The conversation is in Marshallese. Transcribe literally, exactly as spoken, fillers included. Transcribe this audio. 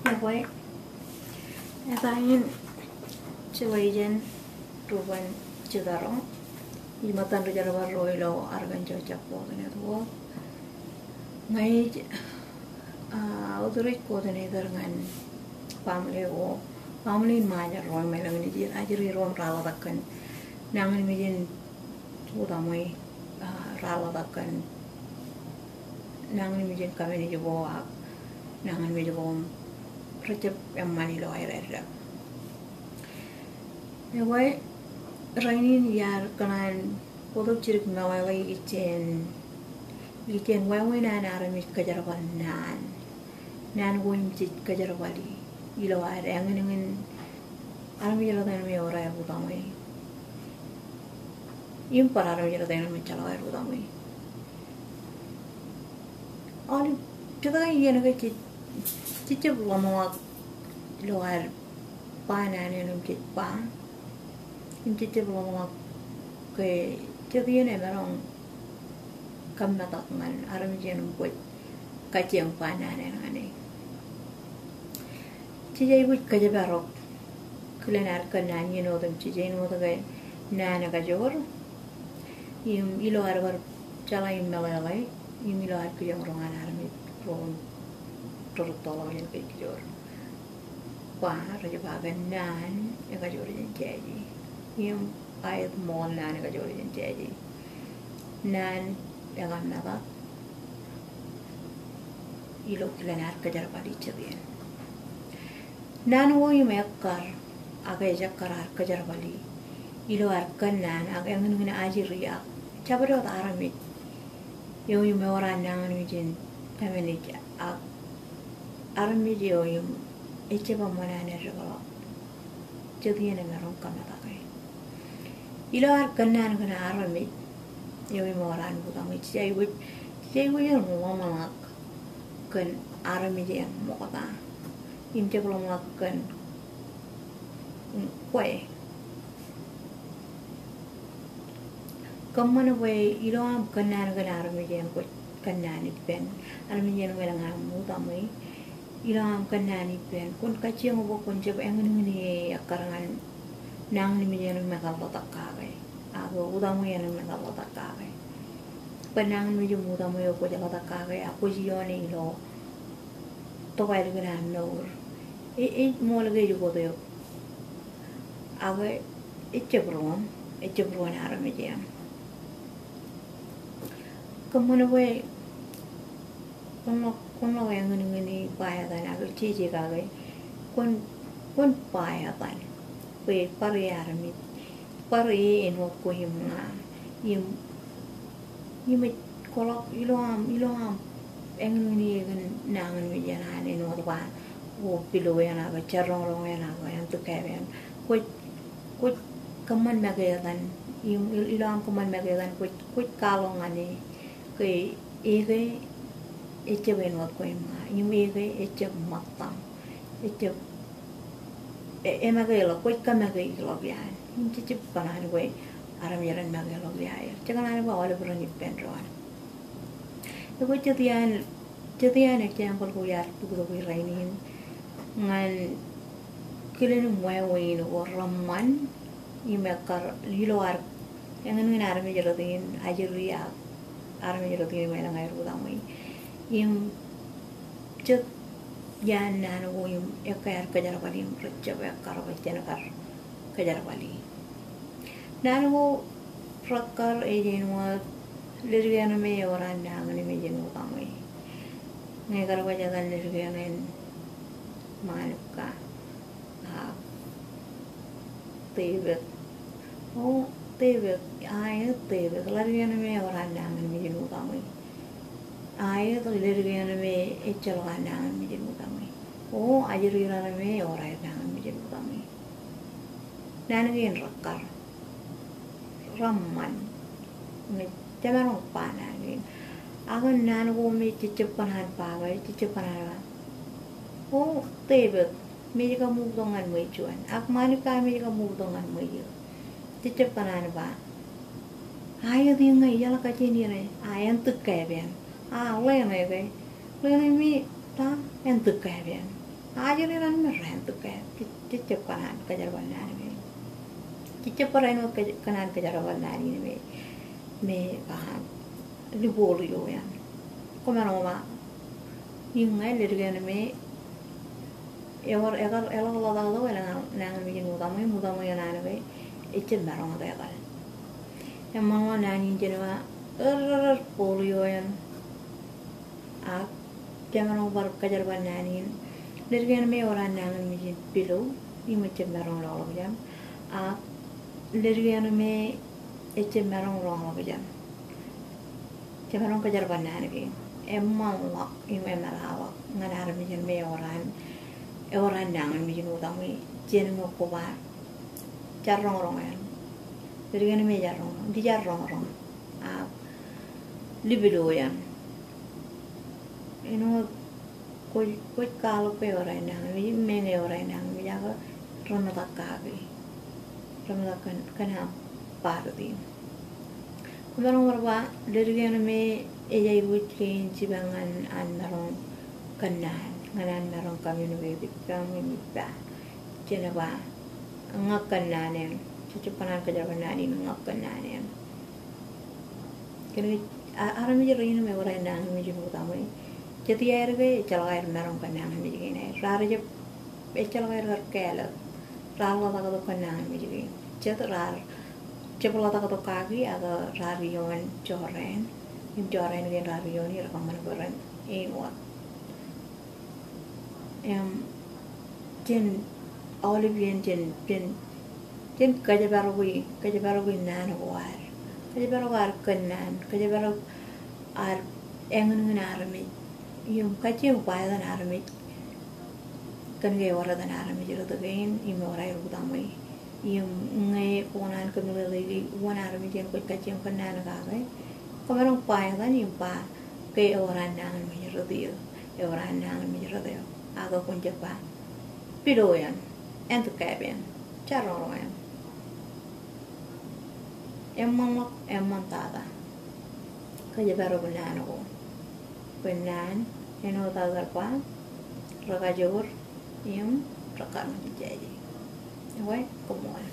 Ekwe, eta in jeḷā jān ruban jitōñ ro, ij ṃōttan ri-jerbal ro ilo Arkansas Jabdewōt Network. Ña ij, ah, outreach coordinator ñan baaṃle ko, baaṃle in Ṃajeḷ ro im elōñ in ej ajri ro im raar ḷotak kōn nañinmej in utaṃwe, ah, raar ḷotak kōn nañinmej in kōmālij ko ak nañinmej ko im rej jab eṃṃan ilo aer eddek. Ekwe, rainin iar kōṇaan bōktok jidik meḷeḷe ikijjien, ikijjien wāween an armej kōjerbal naan. Naan ko im jej kōjerbali ilo ad eñinñin armej rot eṇ me ewōr aer utaṃwe im bar armej rot eṇ me ejjeḷọk aer utaṃwe. Aolep, jete iien ke jej, jej jab ḷōmṇak ilo ad ba naan eṇ im jej ba, im jej jab ḷōmṇak ke jet iien emaroñ kōmmetak ñan armej eṇ im kwōj kajjioñ ba naan eṇ ñan e. Jej aikuj kōjparok kilen ad kōnnaan iien otem, jej āinwōt ke naan ekajoor. Im ilo ad bar jeḷā im meḷeḷe, im ilo ad kijoñ ro ñan armej ro, ro rūttoḷọk jān kōjjoor. Ba, rej ba ke naan ekajoor jān jāje. Im aet ṃool, naan ekajoor jān jāje. Naan ekōmmetak ilo kilen ad kōjerbali jet iien. Naan ko im ekkar, ak ej ekkar ad kōjerbali ilo ad kōnnaan ak eñinñin ajri ak jabdewōt armej eo im ewōr an nañinmej in kōmālij ak armej eo im ejjab eṃṃan an eddekḷọk jet iien emaroñ kōmetak e. Ilo ad kōnnaan kōn armej eo im ewōr an utaṃwe, jej aikuj, jej aikuj in ḷōmṇak kōn armej eṇ ṃokta im jab ḷōmṇak kōn, mm, kwe. Kōṃṃan bwe ilo aṃ kōnnaan kōn armej eṇ kwōj kōnnaan ippān, armej eṇ me elōñ aṃ utaṃwe. Ilo aṃ kōnnaan ippān, kwōn kajjioñ bwe kwōn jab eñinñin e ekkar ñan nañinmej eṇ me kar ḷotak kake, ak utaṃwe eṇ me kar ḷotak kake. Bwe nañinmej im utaṃwe eo kwōj ḷotak kake, ak kwōj ioone ilo tokālik in aṃ mour, e, ej ṃool ke ej ukot eok. Ak ejjab ruon, ejjab ruon armej eṇ. Kōṃṃan bwe kwōn ḷọk, kwōn ḷọk eñinñin e ba etan ak jeje kake, kwōn, kwōn ba etan bwe bar e armej, bar e āinwōt ko im ña. Im, im ej kwaḷọk ilo aṃ, ilo aṃ eñinñin e kōn nañinmej eṇ an āinwōt ba, o, pilo eṇ ak jerọñroñ eṇ ak āntōkab eṇ. Kwōj, kwōj kōṃṃan make etan, im il-, ilo aṃ kōṃṃan make etan, kwōj, kwōj kwaḷọk ñan e ke eke ejjab āinwōt ko im ña, im eke ejjab ṃōttaṃ, ejjab, e, emakeḷọk, kwōj kamakeḷọk iaan. Im jej jab kōṇaan bwe armej ren makeḷọk iaer. Jej kōṇaan bwe aolep ren ippān doon. Ekwe, jet iaan, jet iaan example ko iar bōktok rainin ñan kilen im wāween ko reṃṃan im ekkar ilo ad, eñinñin armej rot in ajri ak armej rot in im elōñ aer utaṃwe. Im jet iaan naan ko im ekkar kōjerbali im rej jab ekkar bwe jen kar kōjerbali. Naan ko rekkar ej āinwōt ledik eṇ me ewōr an nañinmej in utaṃwe. Ñe kar baj etan ledik eṇ en Ṃanuka ak Tepet. O Tepet, aet Tepet, ledik eṇ me ewōr an nañinmej in utaṃwe. Aet ledik eṇ me ejjeḷọk an nañinmej in utaṃwe. O ajri eṇ me ewōr aer nañinmej in utaṃwe. Naan kein rekkar reṃṃan. Ñe jemaroñ ba naan kein. Ak naan ko me jej jab kōṇaan ba ke, jej jab kōṇaan ba, o Tepet, mej kaṃ ṃōktok ñan ṃweijuon. Ak Ṃanuka, mej kaṃ ṃōktok ñan ṃweiuk. Jej jab kōṇaan ba, aet, iññā, ijeḷā kajjien iien e, a āntōkab eṇ. A ḷeṇe ke, ḷeṇe me ta, āntōkab eṇ. Ajri raṇ me raṇ tōkā, jej, jej jab kōṇaan kōjerbal naan in me. Jej jab barāinwōt kōj-, kōṇaan kōjerbal naan in me, me ba lipolio eṇ. Kwōmaroñ ba, im ñe leddik eṇ me, ewōr, ekar, eḷak ḷotak tok elōñ nañinmej in utaṃwe, im utaṃwe eṇ an ke, ejjab maroñ etal. Eṃṃan ḷọk naan in jen ba, er, er, er, polio eṇ. Ak, jemaroñ bar kōjerbal naan in. Leddik eṇ me ewōr an nañinmej in pilo, im ejjab maroñ roñḷọkjeṇ. Ak, leddik eṇ me ejjab maroñ roñḷọkjeṇ. Jemaroñ kōjerbal naan kein. Eṃṃan ḷọk, im eṃṃan ḷọk. Ñan armej eṇ me ewōr an, ewōr an nañinmej in utaṃwe, jen ñe kwō ba, jar roñroñ eṇ. Leddik eṇ me jar roñroñ. Dik jar roñroñ. Ak, lipilo eṇ. Āinwōt kwōj, kwōj kwaḷọk ke ewōr an nañinmej, im meñe ewōr an nañinmej ak remetak kaki. Remetak kōn, kōn aṃ party. Kwōmaroñ bar ba, leddik eṇ me ej aikuj kein jipañ ñan an maroñ kōnnaan, ñan an maroñ communicate ippaṃ im ippa. Jen ba, ña kōnnaan eṇ. Jej jab kōṇaan kōjerbal naan in ña kōnnaan eṇ. Kōnke, a, armej rein me ewōr an nañinmej in utaṃwe, jet iaer ke ejjeḷọk aer maroñ kōn nañinmej kein aer. Raar jab, ejjeḷọk aer kar kāālōt. Raar ḷotak tok kōn nañinmej kein. Jet raar jab ḷotak tok kaki ak raar ioon jorrāān. Im jorrāān kein raar ioon er kōṃṃan bwe ren āinwōt. Im, jen, aolep iien jen, jen, jen kōjparok, kōjparok naan ko ad. Kōjparok ad kōnnaan, kōjparok ad eñinñin armej. Im kajjioñ ba etan armej. Kōnke ewōr etan armej rot kein, im ewōr aer utaṃwe. Im ñe kwō kōṇaan kōmeḷeḷeiki wōn armej eṇ kwōj kajjioñ kōnnaan kake, kwōmaroñ ba etan im ba ke ewōr an nañinmej rot eō, ewōr an nañinmej rot eō. Ak kwōn jab ba, pilo eṇ, āinwōt kab eṇ, jar roñroñ eṇ. Eṃṃan ḷọk, eṃṃan tata. Kōjparok naan ko. Bwe naan, āinwōt aō kar ba, rekajoor, im rekaroñ jijaje. Ekwe, koṃṃool.